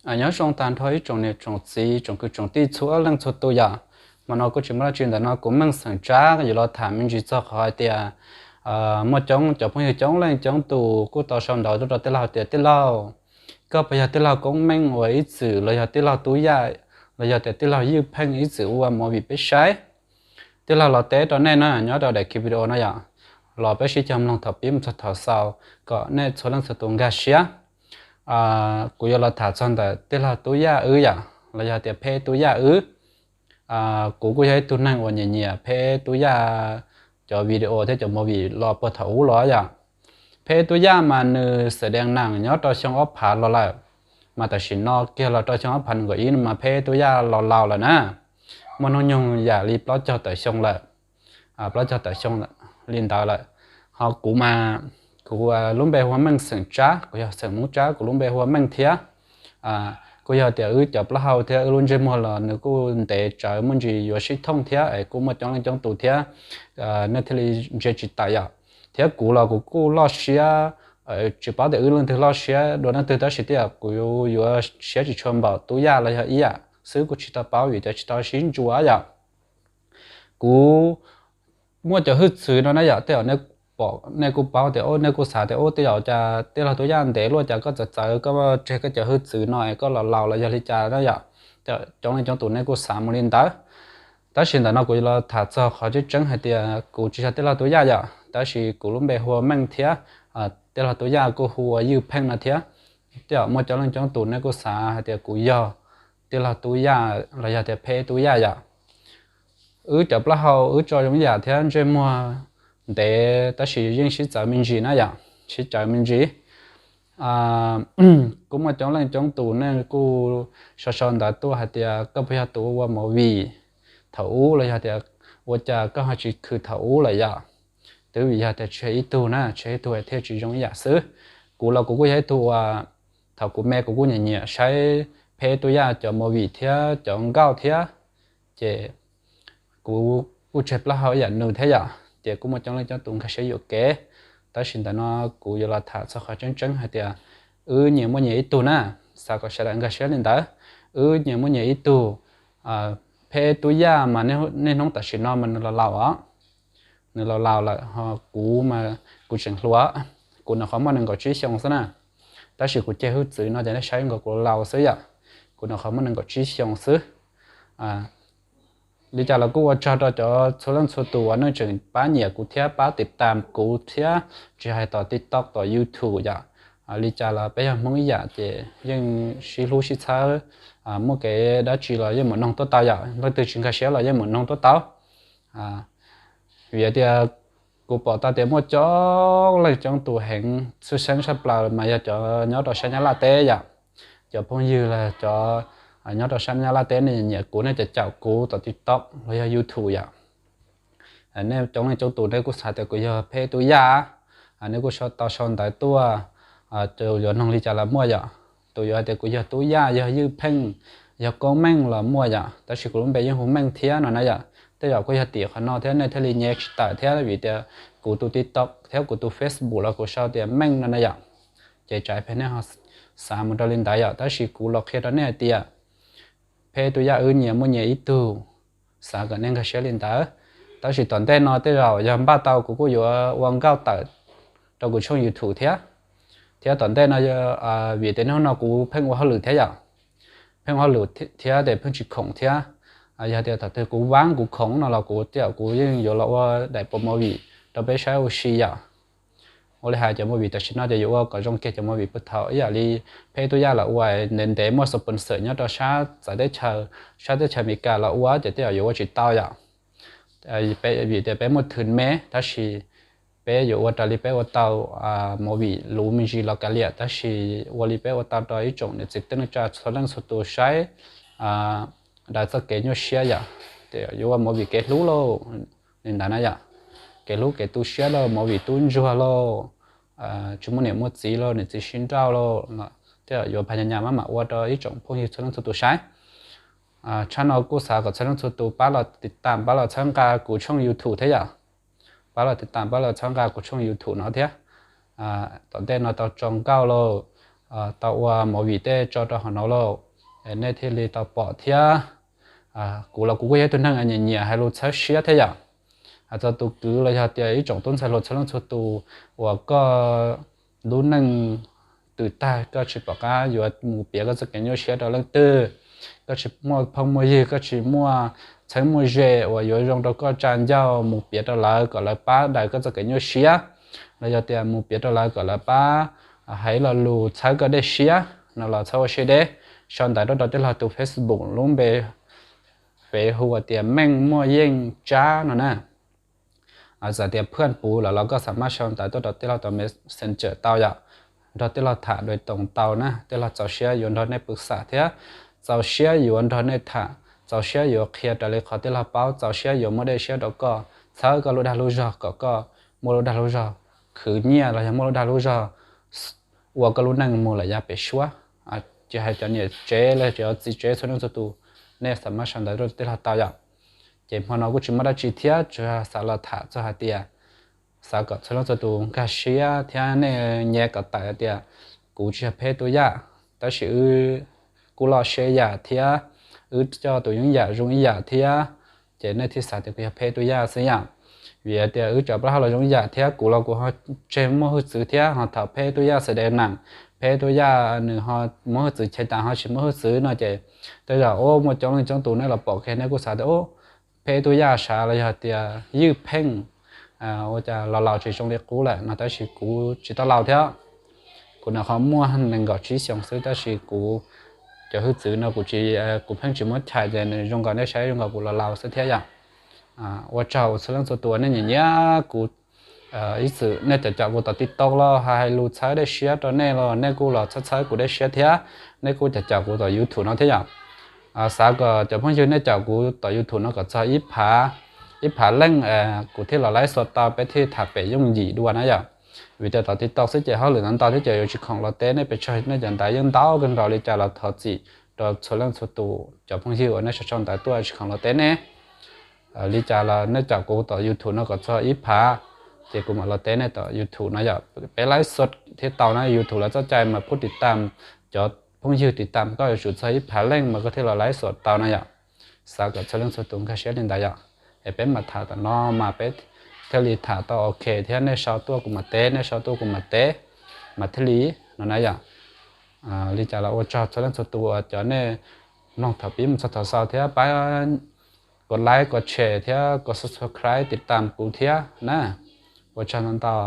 Nyob zoo tag nrho ib tsoom niam tsoom txiv tsoom kwv tsoom tij txhua leej txhua tus yom. Hmo no kuj tsis muaj dab tsi ntawm no, kuv Meej xeem Tsab yuav los tham me ntsis txog qhov hais tias muaj coob cov phooj ywg coob leej coob tus kuj tau sau ntawv tuaj rau tij laug tias tij laug, koj puas yog tij laug Koob Meej uas ib txwm los yog tij laug Tub Yaj los yog tias tij laug Ywj Pheej ib txwm ua movie peb saib? Tij laug los teb rau nej na nyob rau daim video no yom, los peb sib cog mloog thaum pib mus txog thaum xaus kom nej txhua leej txhua tus nkag siab. Kuv yuav los tham txog ntawm tij laug Tub Yaj wb yom, los yog tias Pheb Tub Yaj wb. Kuv kuj yog ib tug neeg uas nyiam nyiam Pheb Tub Yaj cov video thiab cov movie los puag thaum ub los yom. Pheb Tub Yaj mas nws xav dees nees nyob rau xyoo ob phav los lawm, mas tam sim no kiag los rau xyoo ob phav nees nkaum ib no mas Pheb Tub Yaj los laus lawm na. Muaj hnub nyoog yam li plaub caug tawm xyoo lawm, plaub caug tawm xyoo li ntawd lawm. Ho kuv mas, kuv lub npe hu ua Meej xeem Tsab, kuv yog xeem Hmoob Tsab, kuv lub npe hu ua Meej thiab. Kuj yog tias wb cov plaub hau thiab wb lub ntsej muag los nws kuj ntev tsawv muaj ntsis yuav sib thooj thiab es kuj muaj coob leej coob tus thiab, nej thiaj li ntsia tsis tawm yom. Thiab kuv los kuv kuj loj siab, tsis paub tias wb leej twg loj siab dua leej twg tab sis tej zaum kuv yuav siab tsis tshua npaum Tub Yaj los yog ib yam xwb, kuj tsis tau paub vim tias tsis tau sib ntsuas yom. Kuv muaj cov hwj txwv no na yom, tej zaum nej kuj paub tias, nej kuj xav tias ub tej zaum cas tij laug Tub Yaj ntev luaj cas koj txawv txawv koj tseg koj cov hwj txwv no es koj los laus los yog li cas na yom. Tej zaum coob leej coob tus nej kuj xav mus li ntawd. Tab sis ntawm no kuv yuav los tham txog qhov tseeb tseeb hais tias kuv tsis yog tij laug Tub Yaj yom, tab sis kuv lub npe hu ua Meej thiab, tij laug Tub Yaj kuj hu ua Ywj Pheej no thiab. Tej zaum muaj coob leej coob tus nej kuj xav hais tias kuv yog tij laug Tub Yaj los yog tias Pheb Tub Yaj yom. Wb cov plaub hau wb tso zoo yam thiab ntsej muag ntev tab sis yeej sib txawv me ntsis na yom, sib txawv me ntsis. Kuj muaj coob leej coob tus nej kuj sau sau ntawv tuaj hais tias koj puas yog tus ua movie thaum ub los yog tias ua cas koj ho tsis khwv thaum ub lawm yom. Twb vim yog tias tseg ib tug na, tseg ib tug thiaj tsis zoo ib yam xwb. Kuv los kuv kuj yog ib tug uas thaum kuv me kuv kuj nyiam nyiam saib Pheb Tub Yaj cov movie thiab cov nkauj thiab, ces kuv kuj tseg plaub hau ib yam nws thiab yom, ces kuj muaj coob leej coob tus nkag siab yuam kev. Tab sis ntawm no kuv yuav los tham txog qhov tseeb tseeb hais tias wb nyias muaj nyias ib tug na, xav kom sawv daws nkag siab li ntawd. Wb nyias muaj nyias ib tug. Pheb Tub Yaj mas niaj hnub tam sim no mas nws los laus os, nws los laus lawm, ho kuv mas kuv tseem hluas, kuv nws qhov muaj nees nkaum tsib xyoo xwb na. Tab sis kuv ceg hwj txwv no ces nej saib nkaus kuv laus xwb yom, kuv nws qhov muaj nees nkaum tsib xyoo xwb. Li cas los kuj ua tsaug rau cov txhua leej txhua tus uas nej tseem pab nyiam kuv thiab pab tiv tam kuv thiab, tsis hais tom TikTok tom YouTube yom. Li cas los peb yog Hmoob ib yam ces yeej sib hlub sib txhawb, muaj kev dab tsi los yeej mam noog tuaj tau yom, leej twg tsis nkag siab los yeej mam noog tuaj tau. Vim tias kuv pom tau tias muaj coob leej coob tus heev tshwj xeeb tshaj plaws mas yog cov nyob rau sab Nyab Laj teb yom. Cov phooj ywg los cov nyob rau sab Nyab Laj teb nej nyiam kuv nej caum caum kuv tom TikTok los yog YouTube yom. Nej coob leej coob tus nej kuj xav tias kuv yog Pheb Tub Yaj, nej kuj tau sau ntawv tuaj, tus yuav noog li cas los muaj yom. Tus yuav hais tias kuv yog Tub Yaj, yog Ywj Pheej, yog Koob Meej los muaj yom, tab sis kuv lub npe yeej hu Meej thiab no na yom. Tej zaum kuj yog tim qhov no thiab nej thiaj li nyiam tsis tawm thiab vim tias kuv tus TikTok thiab kuv tus Facebook los kuv sau tias Meej no na yom. Ces tsam phem nej ho xav mus rau li ntawd yom, tab sis kuv los qhia rau nej hais tias Pheb Tub Yaj wb nyias muaj nyias ib tug, xav kom nej nkag siab li ntawd. Tab sis tom ntej no tej zaum yog npaj tau kuv kuj yuav ua nkauj tawm rau kuv tshooj YouTube thiab. Thiab tom ntej no, vim tias hnub no kuv pheej ua hauj lwm thiab yom, pheej ua hauj lwm thiab ces pheej tsis khoom thiab. Yog tias thaum twg kuv vaab kuv khoom no los kuv tej zaum kuv yeej yuav los ua daim pov movie rau peb saib ua si yom. Ua li hais cov movie tam sim no ces yuav ua kom zoo kiag cov movie puag thaum ib yam li Pheb Tub Yaj los ua ntev ntev muaj sponsor nyob rau sab txawv teb chaws, sab teb chaws Amelikas los ua ces tej zaum yuav ua tsis tau yom. Vim tias peb muaj thwv me tab sis peb yuav ua raws li peb ua tau, movie luv me ntsis los kav liam tab sis ua li peb ua tau rau ib tsoom niam txiv tej neej tsa txhua leej txhua tus saib daws txoj kev nyuaj siab yom. Ces yuav ua movie kev hlub lauj, li ntawd na yom, kev hlub kev tu siab lauj, movie tub ntsuag lauj, tsis muaj niam muaj txiv lauj, niam txiv sib nrauj lauj, tej zaum yuav phaj nyas nyas maj mam ua rau ib tsoom phooj ywg txhua leej txhua tus saib. Tshaj no kuj xav kom txhua leej txhua tus pab los tiv tam pab los txhawb nqa kuv tshooj YouTube thiab yom. Pab los tiv tam pab los txhawb nqa kuv tshooj YouTube no thiab. Tom ntej no tau tso nkauj lauj, tau ua movie tej tso rau hauv no lauj, nej thiaj li tau pom thiab. Kuv los kuv kuj yog ib tug neeg nyiam nyiam hais lus txhawb siab thiab yom. Hais txog tus kwv los yog tias ib tsoom tub ntxhais hluas txhua leej txhua tus uas koj lub neej twb tag, koj tsis pom qab yuav mus piav koj txoj kev nyuaj siab rau leej twg, koj tsis muaj phooj muaj ywg, koj tsis muaj txheeb muaj ze uas yuav zoo rau koj tsa ncauj mus piav rau lawv kom lawv pab daws koj txoj kev nyuaj siab, los yog tias mus piav rau lawv kom lawv pab hais lo lus txhawb koj dej siab no los txhob ua siab deb. Sau ntawv tuaj rau tij laug tus Facebook lub npe fev hu tias Meej Muaj Yeej Tsab no na. Txawm tias phwaj puv lawm los koj xav maj sau ntawv tuaj rau tij laug tus Messenger tau yom, nrog tij laug tham dua toos tau na. Tij laug txaus siab yuav nrog nej pw xam thiab txaus siab yuav nrog nej tham, txaus siab yuav qhia raws li qhov tij laug paub, txaus siab yuav muab dej siab rau koj, txhawb koj lub dag lub zog kom koj muaj lub dag lub zog khwv nyiaj los yog muaj lub dag lub zog ua koj lub neej mus lawm yav pem suab. Tsis hais cov niam tsev los cov txiv tsev txhua leej txhua tus, nej xav maj sau ntawv tuaj rau tij laug tau yom. Ces hmo no kuj tsis muaj dab tsi thiab, tsuas xav los tham txog hais tias xav kom txhua leej txhua tus nkag siab thiab nej nyiam kom tawm hais tias kuv tsis yog pheb tub yaj, tab sis wb kuj loj siab yam thiab wb coj tus yooj yam zoo ib yam thiab, ces nej thiaj xav tias kuv yog pheb tub yaj xwb yom. Vim hais tias wb cov plaub hau los zoo ib yam thiab, kuv los kuv ho tseg muaj hwj txwv thiab, ho thaum pheb tub yaj xav de nam, pheb tub yaj nws ho muaj hwj txwv, chev tas ho tsis muaj hwj txwv no ces tej zaum ub muaj coob leej coob tus nej los pom kiag nej kuj xav tias ub, pheb tub yaj sav los yog tias ywj pheej ua cas los laus tsis zoo li qub lawm no, tab sis kuv tsis tau laus thiab. Kuv nws qhov muaj nees nkaum tsib xyoos xwb, tab sis kuv cov hwj txwv no kuv tsis, kuv pheej tsis muab chais ces nws zoo nkaus nej saib zoo nkaus kuv los laus xwb thiab yom. Ua tsaug txhua leej txhua tus uas nej nyiam nyiam kuv, ib txwm nej cov caum kuv tom TikTok los hais lus txhawb dej siab rau nej los nej kuj los txhawb txhawb kuv dej siab thiab, nej kuj cov caum kuv tom YouTube no thiab yom. Xav kom cov phooj ywg nej caum kuv tom YouTube no kom txog ib phav, ib phav leej kuv thiaj los laib xuas tau peb thiaj tham pem yooj yim dua na yom. Vim tias tom TikTok xwb ces hauj lwm ntau ntau thiab ces yuav tsis khoom los teb nej pes tsawg, nej cov ntawv yeej ntau kawg nkaus li cas los thov txim rau txhua leej txhua tus cov phooj ywg uas nej sau sau ntawv tuaj tsis khoom los teb nej. Li cas los nej caum kuv tom YouTube no kom txog ib phav, ces kuv mam los teb nej tom YouTube no yom. Peb laib xuas thiaj tau na, YouTube lawv txoj cai mas pub tiv tam, cov phooj ywg tiv tam koj yuav tsum txog ib phav leej mas koj thiaj los laib xuas tau na yom. Xav kom txhua leej txhua tus nkag siab li ntawd yom. Es peb mam tham tom no mas peb thiaj li tham tau ok thiab, nej sau tuaj kuv mam teb, nej sau tuaj kuv mam teb, mas thiaj li no na yom. Li cas los ua tsaug txhua leej txhua tus uas cov nej mloog thaum pib mus txog thaum xaus thiab pab kom like, kom share thiab kom subscribe tiv tam kuv thiab na. Ua tsaug ntau ntau.